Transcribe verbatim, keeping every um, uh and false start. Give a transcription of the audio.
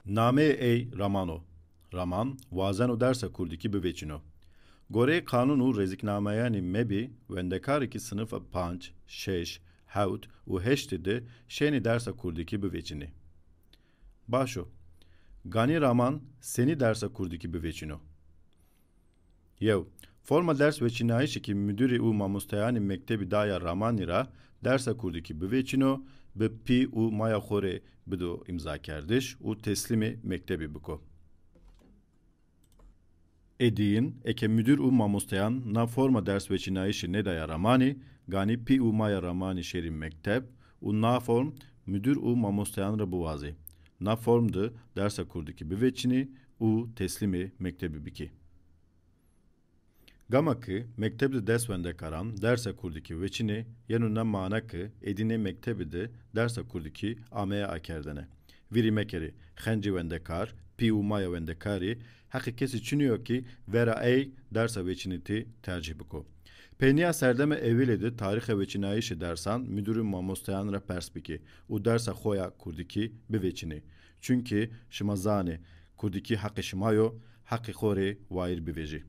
Nameyê ey Raman o. Raman wazeno dersa kurdikî bivêçîno. Goreyê qanûn û rêziknameyanê mebî, wendekarekî sinifa panc, şeş, hewt û heştê de şênî dersa kurdikî bivêçînî. Baş o. Ganî Raman senî dersa kurdikî bivêçîno? Yew. Forma ders veçînayîşê kî mudîrî û mamosteyanê mektebî daya Ramanî ra dersa kurdikî bivêçîno, bi pî û maya xo rê bido îmzakerdiş û teslîmê mektebî biko. Êdîyin, eke mudîr û mamosteyan na forma ders veçînayîşê nêdaya Ramanî, ganî pî û maya Ramanî şêrî mekteb û na form mudîr û mamosteyan ra biwazî. Na form de dersa kurdikî bivêçînî û teslîmê mektebî bikî. Gama ki mekteb de des wendekaran dersa kurdikî veçînê, yeno na mana ki êdî nê mektebî de dersa kurdikî ameya akerdene. Vîrî mekerî, xencê wendekar, pî û maya wendekarî, heqê kesî çinî yo ki vera ey dersa veçînî tê tercîh biko. Peyniya serdema ewilê de tarîxa veçînayîşê dersan mudîr û mamosteyan ra pers bikî û dersa xo ya kurdikî biveçînî. Çunkî şima zanî, kurdikî heqê şima yo, heqê xo rê wayîr bivêjî.